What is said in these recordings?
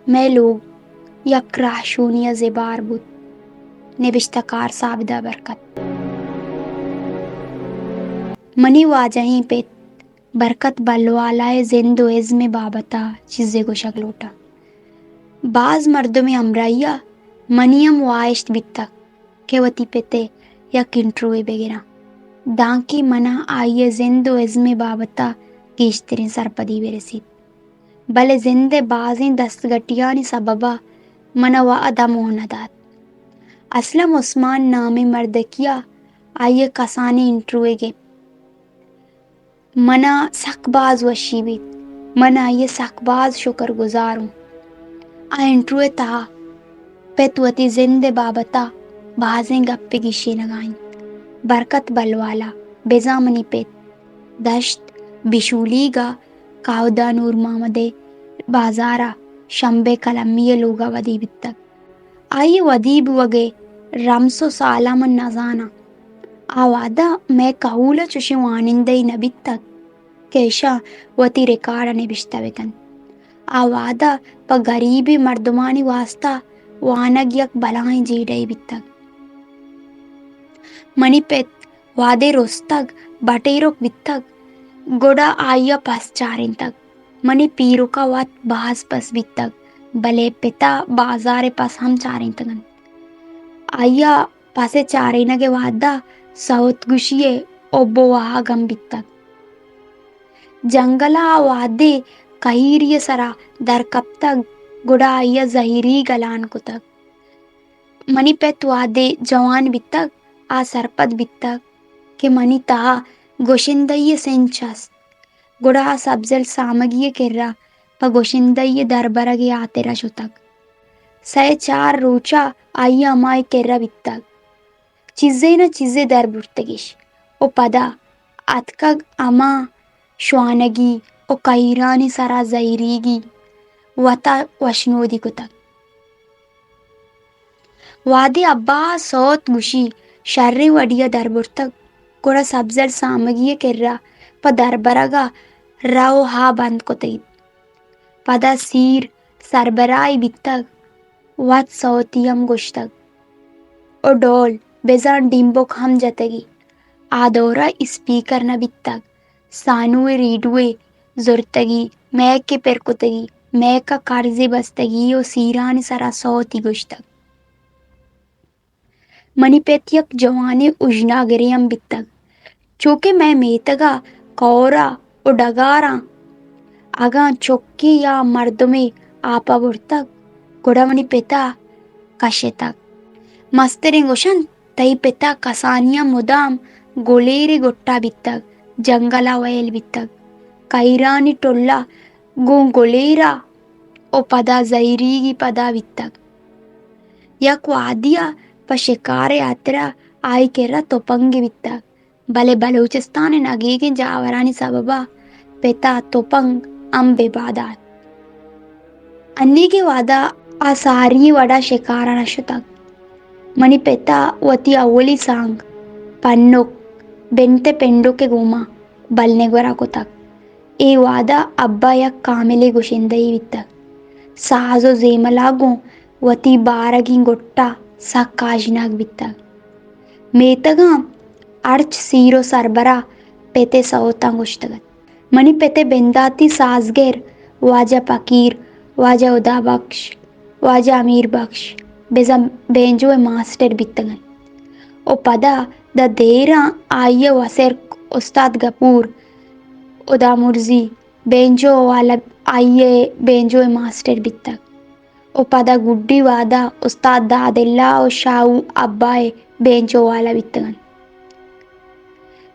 مئے لوگ یک راہشونی ءَ زبہر بوت۔ نبشتہ کار سابدہ برکت۔ منی واجہیں پت برکت بلوالا ءِ زند ءُ ازم ءِ بابت ءَ چیزے گوشگ لوٹاں۔ باز مردم ءِ ہمراہی ءَ منی ہم واہشت بیتگ کہ وتی پت ءِ یک انٹروے بگراں، دانکہ من ءَ آئی ءِ زند ءُ ازم ءِ بابت ءَ گیشتریں سرپدی برسیت۔ بلے زند ءِ بازیں دستگٹیانی سبب ءَ من ءَ وہد ہم ندات۔ اسلم عثمان نامیں مردکے ءَ آئی ءِ کسانیں انٹروے گپت۔ من ءَ سک باز وشی بیت۔ من آئی ءِ سک باز شکر گزار اوں۔ آ انٹروے ءِ تہا پت وتی زند ءِ بابت ءَ بازیں گپے گیشینگ ءَ انت۔ برکت بلوالا، بزاں منی پت، دشت بشولیگ ءَ کاہدہ نور محمد ءِ بازار ءَ شمبے کلمی ءِ لوگ ءَ ودی بیتگ۔ آئی ءِ ودی بوگ ءِ رمس ءُ سال ءَ من نزاناں۔ آ وہد ءَ مئے کہول ءَ چوشیں وانندہے نہ بیتگ کہ اشاں وتی ریکارڈ ءَ نبشتہ بہ کنت۔ آ وہد ءَ پہ گریبیں مردمانی واستا وانگ یک بلاہیں جیڑہے بیتگ۔ منی پت وہدے رستگ، بٹ ایرک بیتگ، گڑا آئی ءَ پس چارینتگ۔ منی پیرک ءَ وت باز پس بیتگ، بلے پت ءَ بازار ءِ پس ہم چارینتگ انت۔ آئی ءَ پس ءِ چارینگ ءِ وہد ءَ سوت گوشی ءِ حب ءُ واہگ ہم بیتگ۔ جنگل ءَ آ وہدے کہیری ءِ سرا در کپتگ، گڑا آئی ءَ زہیریگ الان کتگ۔ منی پت وہدے جوان بیتگ، آ سرپد بیتگ کہ منی تہا گشندہی ءِ سنچ است۔ گڑا آ سبزل سامگی ءِ کرا پہ گشندہی ءِ دربرگ ءِ ہاترا شتگ۔ سئے چار روچ ءَ آئی ءَ ہمائی کرا بیتگ۔ چیزے نہ چیزے در برتگش ءُ پدا اتکگ ہما شوانگی ءُ کہیرانی سرا زہیریگی وتا وشنودی کتگ۔ وہدے ابا ءَ سوت گوشی شریں وڑی ءَ در برتگ، گڑا سبزل سامگی ءِ کرا پہ دربرگ ءَ رو ءُ ہا بند کتگ۔ پدا سیر سربراہی بیتگ، وت سوتی ہم گوشتگ ءُ ڈول بزاں ڈیمبک ہم جتگی۔ آ دور ءَ اسپیکر نہ بیتگ، سانوے ریڈوے زرتگی، مئیکے پر کتگی، مئیک ءَ کرزے بستگی ءُ سیرانی سرا سوتی گوشتگ۔ منی پت یک جوانیں اژناگرے ہم بیتگ۔ چو کہ مئے میتگ ءَ کور ءُ ڈگاراں اگاں چکے یا مردمے آپ ءَ برتگ، گڑا منی پت ءَ کشتگ۔ مستریں گوشنت، تئی پت ءَ کسانی ءَ مدام گلیرے گٹا بیتگ، جنگل ءَ ویل بیتگ، کہیرانی ٹل ءَ گوں گلیر ءَ ءُ پدا زہیریگی پدا بیتگ۔ یک وہدی ءَ پہ شکار ءِ ہاترا آئی کرا تپنگے بیتگ، بلے بلوچستان ءِ نگیگیں جاورانی سبب ءَ پت ءَ تپنگ ہم بے بہا دات۔ انیگیں وہد ءَ آ ساری وڑ ءَ شکار ءَ نہ شتگ۔ منی پت ءَ وتی اولی سانگ پنک بنت ءِ پنڈک ءِ گوما بلنے گورا کتگ۔ اے وہد ءَ ابا یک کاملیں گشندہے بیتگ۔ ساز ءُ زیمل ءَ گوں وتی بارگیں گٹ ءَ سک آژناگ بیتگ۔ میتگاں ہرچ سیر ءُ سربرا پت ءِ سوتاں گوشتگ ات۔ منی پت ءِ بنداتی سازگر واجہ پکیر، واجہ ہدا بخش، واجہ امیر بخش بزاں بینجو ءِ ماسٹر بیتگ انت ءُ پدا داں دیراں آئی ءِ وسرک استاد گپور ہدامرزی بینجو والا آئی ءِ بینجو ءِ ماسٹر بیتگ ءُ پدا گڈی وہد ءَ استاد داد اللہ ءُ شاہو ابا ءِ بینجو والا بیتگ انت۔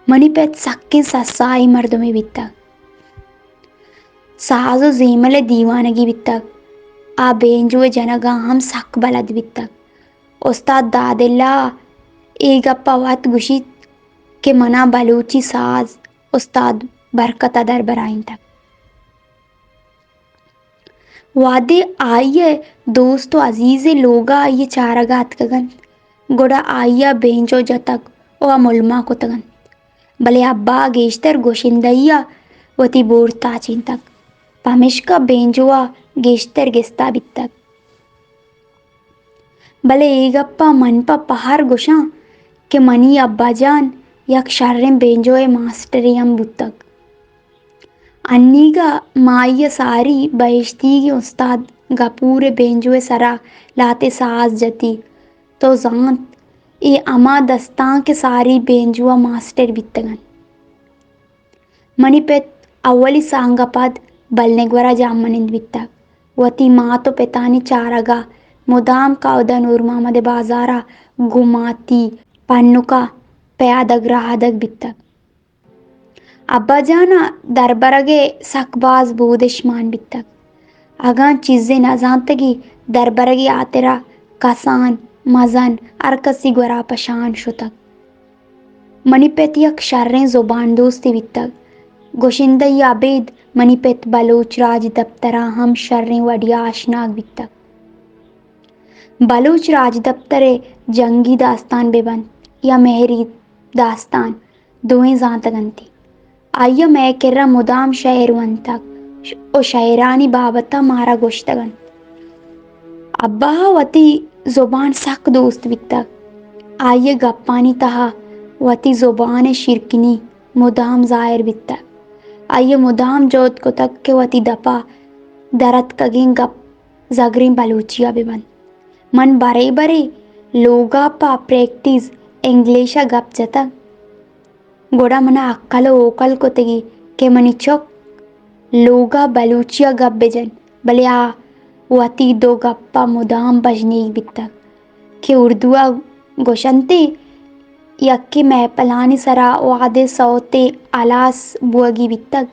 منی پت سکیں سسائی مردمے بیتگ۔ ساز ءُ زیمل ءِ دیوانگی بیتگ۔ آ بینجو ءِ جنگ ءَ ہم سک بلد بیتگ۔ استاد داد اللہ ءَ اے گپ ءَ وت گوشیت کہ من ءَ بلوچی ساز استاد برکت ءَ دربرائینتگ۔ وہدے آئی ءِ دوست ءُ عزیزیں لوگ ءَ آئی ءِ چارگ ءَ اتکگ انت، گڑا آئی ءَ بینجو جتگ ءُ آ ملما کتگ انت۔ بلے ابا ءَ گیشتر گشندہی ءَ وتی بور تاچینتگ، پمیشکا بینجو ءَ گیشتر گستا بیتگ۔ بلے اے گپ ءَ من پہ پہر گوشاں کہ منی ابا جان یک شریں بینجو ءِ ماسٹرے ہم بوتگ۔ انیگا ما آئی ءَ ساری بہشتیگیں استاد گپور ءِ بینجو ءِ سرا لہتے ساز جتی۔ تو زانت، اے ہما دستانک ءِ ساری بینجو ءِ ماسٹر بیتگ انت۔ منی پت اولی سانگ ءَ پد بلنگور ءَ جہمنند بیتگ۔ وتی مات ءُ پتانی چارگ ءَ مدام کاودا نور محمد ءِ بازار ءَ گوں ماتی پنک ءَ پیادگ راہدگ بیتگ۔ ابا جان ءَ دربرگ ءِ سک باز بودش مان بیتگ۔ اگاں چیزے نہ زانتگی، دربرگ ءِ ہاترا کسان، مزن، ہر کسی گورا پہ شان شتگ۔ منی پت یک شریں زبان دوستے بیتگ۔ گشندہ ءَ ابید منی پت بلوچ راجدپتر ءَ ہم شریں وڑے ءَ آشناگ بیتگ۔ بلوچ راجدپتر ءِ جنگی داستان بہ بنت یا مہری داستان، دوئیں زانتگ انت۔ آئی ءَ مئے کرا مدام شئیر ونتگ ءُ شئیرانی بابت ءَ مارا گوشتگ انت۔ ابا ءَ وتی زبان سک دوست بیتگ۔ آئی ءِ گپانی تہا وتی زبان ءِ شیرکنی مدام ظاہر بیتگ۔ آئی ءَ مدام جہد کتگ کہ وتی دپ ءَ در اتکگیں گپ زگریں بلوچی ءَ بہ بنت۔ من برے برے لوگ ءَ پہ پریکٹیس انگلش ءَ گپ جتگ۔ گڑا من ءَ ہکل ءُ ہوکل کتگی کہ منی چک لوگ ءَ بلوچی ءَ گپ بہ جن، بلے آ وتی دو گپ ءَ مدام بژنیگ بیتگ کہ اردو ءَ گوشنت ئے، یکے مہپلانی سرا وہدے سوتے ہلاس بوگی بیتگ،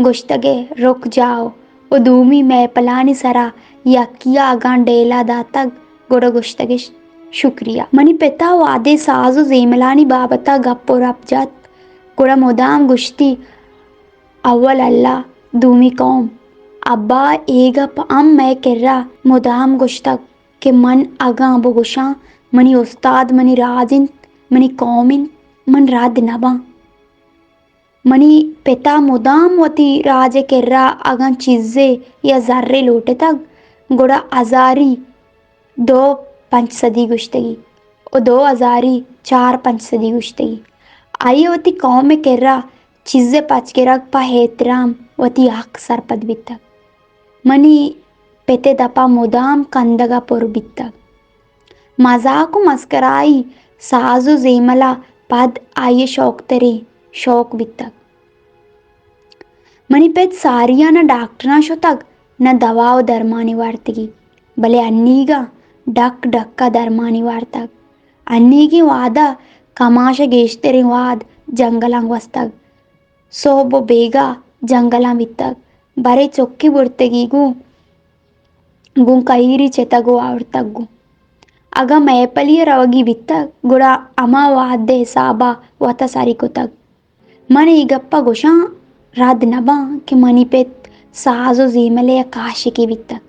گوشتگ ئے رک جاؤ، ءُ دومی مہپلانی سرا یکے ءَ اگاں ڈیلا داتگ، گڑا گوشتگ ئے شکریہ۔ منی پت ءَ وہدے ساز ءُ زیملانی بابت ءَ گپ ءُ رپ جت، گڑا مدام گوشتی، اول اللہ، دومی قوم۔ ابا ءَ اے گپ ہم مئے کرا مدام گوشتگ کہ من اگاں بگوشاں منی استاد منی راج انت، منی قوم انت، من رد نہ باں۔ منی پت ءَ مدام وتی راج ءِ کرا اگاں چیزے یا زرے لوٹتگ، گڑا ہزاری دو پنچ سدی گوشتگی ءُ دو ہزاری چار پنچ سدی گوشتگی۔ آئی ءَ وتی قوم ءِ کرا چیزے پچ گرگ پہ احترام وتی حق سرپد بیتگ۔ منی پت ءِ دپ ءَ مدام کندگ ءَ پر بیتگ۔ مزاک ءُ مسکرائی، ساز ءُ زیمل ءَ پد آئی ءِ شوکتریں شوک بیتگ۔ منی پت ساری ءَ نہ ڈاکٹراں شتگ، نہ دوا ءُ درمانی وارتگی، بلے انیگاں ڈک ڈک ءَ درمانی وارتگ۔ انیگیں وہد ءَ کماش ءِ گیشتریں وہد جنگلاں گوستگ۔ سہب ءُ بیگاہ جنگلاں بیتگ، برے چکے برتگی گوں، گوں کہیری چتگ ءُ آورتگ گوں۔ اگاں مہپلی ءَ روگی بیتگ، گڑا ہما وہد ءِ حساب ءَ وت ءَ سری کتگ۔ من اے گپ ءَ گوشاں رد نہ باں کہ منی پت ساز ءُ زیمل ءِ یک عاشقے بیتگ۔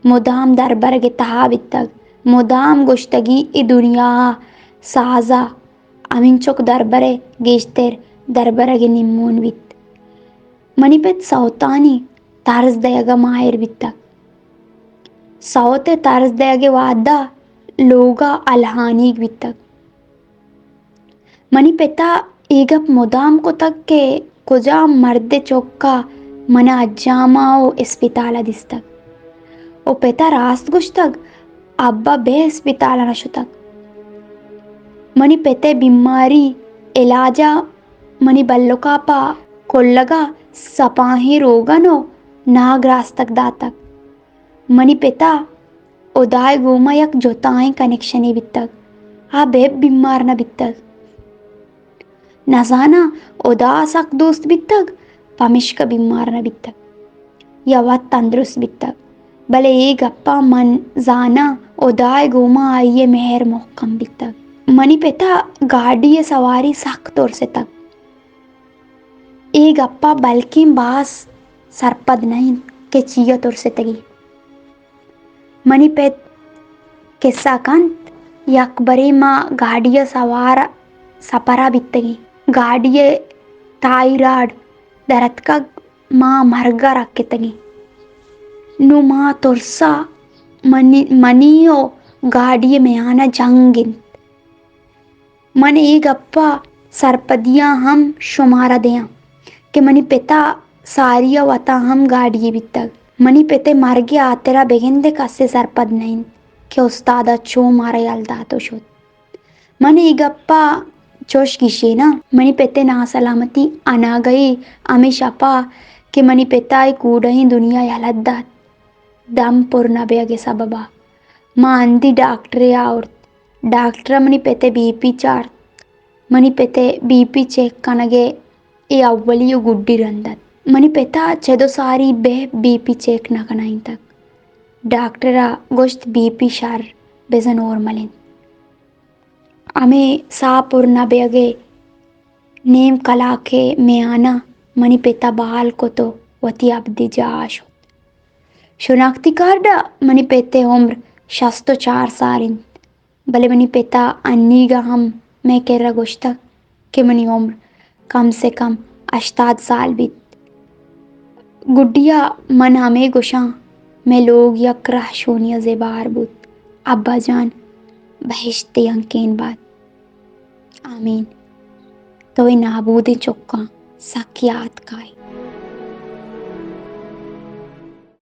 مدام دربرگ ءِ تہا بیتگ، مدام گوشتگی اے دنیا ءَ ساز ءَ ہمینچک دربر ءِ گیشتر دربرگ ءِ نیمون بیت۔ منی پت سوتانی ترز دئیگ ءَ ماہر بیتگ۔ سوت ءِ ترز دئیگ ءِ وہد ءَ لوگ ءَ الہانیگ بیتگ۔ منی پت ءَ اے گپ مدام کتگ کہ کجام مرد ءِ چک ءَ من ءَ حجام ءَ ءُ اسپتال ءَ دیستگ۔ ءُ پت ءَ راست گوشتگ، ابا بہ اسپتال ءَ نہ شتگ۔ منی پت ءِ بیماری علاج ءَ منی بلک ءَ پہ کلگ ءَ سپاہیں روگن ءُ ناگ راستگ داتگ۔ منی پت ءَ ہدا ءِ گوما یک جتائیں کنکشنے بیتگ۔ آ بہ بیمار نہ بیتگ۔ نزاناں ہدا ءَ سک دوست بیتگ، پمیشکا بیمار نہ بیتگ یا وت تندرست بیتگ۔ بلے اے گپ ءَ من زاناں، ہدا ءِ گوما آئی ءِ مہر مھکم بیتگ۔ منی پت ءَ گاڑی ءِ سواری سک ترس اتگ۔ اے گپ ءَ بلکیں باز سرپد نہ انت کہ چیا ترس اتگی۔ منی پت کسہ کنت، یک برے ما گاڑی ءَ سوار سپر ءَ بیتگیں۔ گاڑی ءِ ٹائر راڈ در اتکگ، ما مرگ ءَ رکتگیں۔ نوں ما ترسا منی، منی و گاڑی میانا جنگ انت۔ من اے گپا سرپدیاں ہم شمارا دیاں کہ منی پتا ساری ء وتا ہم گاڑی بیتگ۔ منی پت ء مرگ ء ہاترا بگندے کسے سرپد نہ انت کہ استاد ء چو مارا یل دات و شت۔ من اے گپا چوش گیشیناں، منی پت ء ناسلامتی اناگہی ہمے شپا کہ منی پتا اے کوڈہیں دنیا یلہ دات، دم پر نہ بیگ ء سببا ما ہندی ڈاکٹرے آورت۔ ڈاکٹر ء منی پت ء بی پی چارت۔ منی پت ء بی پی چیک کنگ ء اے اولی و گڈی رند ات۔ منی پت ء چد و ساری بہ بی پی چیک نہ کنائینتگ۔ ڈاکٹر ء گوشت بی پی شر، بزاں نارمل انت۔ ہمے ساہ پر نہ بیگ ء نیم کلاک ء میان ء منی پت ء بال کت و وتی ابدی جاہ ء شت۔ شناختی کارڈ ء منی پت ء عمر شست و چار سال انت۔ بلے منی پت ء انیگا ہم مئے کرا گوشتگ کہ منی عمر کم سے کم ہشتاد سال بیت۔ گڈیا من ہمے گوشاں، مئے لوگ یک رہشونی ء زبہر بوت۔ ابا جان بہشتی ہنکین بات۔ آمین۔ تو اے نابودیں چکاں سک یات کائے۔